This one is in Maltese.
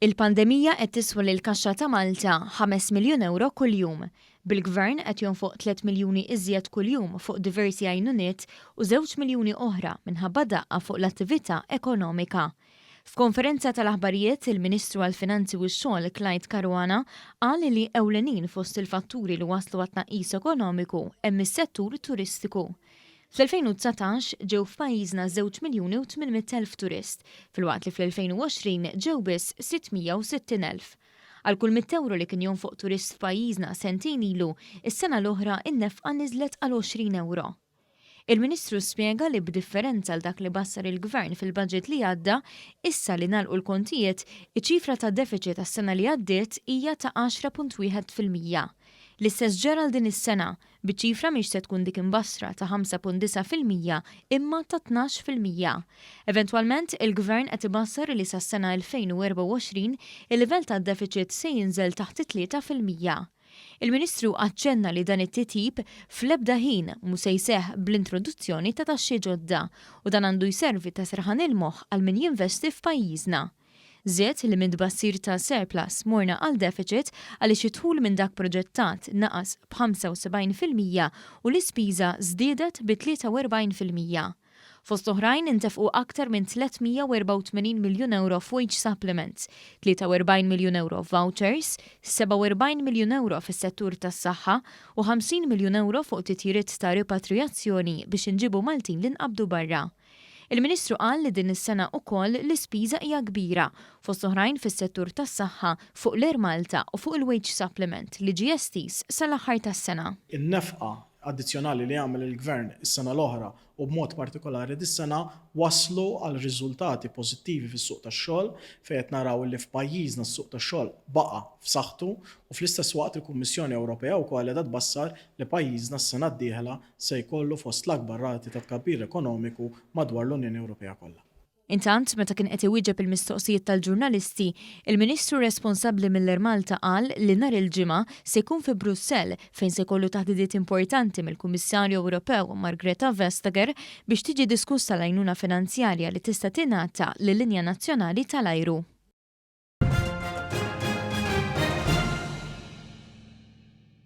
Il-pandemija qed tiswa lill-kaxxa ta' Malta 5 miljun ewro kuljum, bil-Gvern qed jonfoq 3 miljuni iżjed kuljum fuq diversi għajnuniet u żewġ miljuni oħra minħabba daqqa fuq l-attività ekonomika. F'konferenza tal-aħbarijiet, il-Ministru għall-Finanzi u x-Xogħol Clyde Caruana qal li ewlenin fost il-fatturi li wasslu għat-tnaqqis ekonomiku hemm is-settur turistiku. Fl-2019 ġew f'pajjiżna żewġ miljuni u 800,000 turist, filwaqt li fl-2020 ġew biss 660,000. Għal kull 100 ewro li kien jonfoq turist f'pajjiżna sentejn ilu, is-sena l-oħra n-nefqa niżlet għal 20 ewro. Il-Ministru spjega li b'differenza għal dak li bassar il-Gvern fil-budget li għadda, issa li ngħalqu l-kontijiet, iċ-ċifra ta' deficit għas-sena li għaddiet hija ta' 10.1%. L-istess ġara għal din is-sena, biċ-ċifra mhix se tkun dik imbassra ta' 5.9% imma ta' 12%. Eventwalment, il-Gvern qed ibassar li sas-sena 2024 il-livell tad-deficit se jinżel taħt it-3%. Il-Ministru aċċenna li dan it-titjib fl-ebda ħin mhu se jseħħ bl-introduzzjoni ta' taxxi ġodda u dan għandu jservi ta' serħan il-moħħ għal min jinvesti f'pajjiżna. Żied li minn tbassir ta' surplus morna għal deficit għaliex id-dħul minn dak proġettat naqas b'75% u l-ispiża żdiedet bi 43%. Fost oħrajn intefqu aktar minn 384 miljun ewro f'wage supplements, 43 miljun ewro f'vouchers, 47 miljun ewro fis-settur tas-saħħa u 50 miljun ewro fuq titjiriet ta' ripatrijazzjoni biex inġibu Maltin li nqabdu barra. Il-Ministru qal li din is-sena ukoll l-ispiża hija kbira, fost oħrajn fis-settur tas-saħħa, fuq l-Air Malta u fuq il-wage supplement li ġie estiż sal-aħħar tas-sena. In-nefqa addizzjonali li għamel il-Gvern is-sena l-oħra u b'mod partikolari dis-sena wasslu għal riżultati pożittivi fis-suq tax-xogħol fejn qed naraw li f'pajjiżna s-suq tax-xogħol baqa' f'saħħtu u fl-istess waqt il-Kummissjoni Ewropea wkoll qiegħda tbassar li pajjiżna s-sena d-dieħla se jkollu fost l-akbar rati ta' tkabbir ekonomiku madwar l-Unjoni Ewropea kollha. Intant, meta kien qed iwieġeb il-mistoqsijiet tal-ġurnalisti, il-Ministru responsabbli mill-Air Malta qal li nhar il-Ġimgħa se jkun fi Brussell fejn se jkollu taħdidiet importanti mill-Kummissarju Ewropew Margrethe Vestager biex tiġi diskussa l-għajnuna finanzjarja li tista' tingħata lil-linja nazzjonali tal-ajru.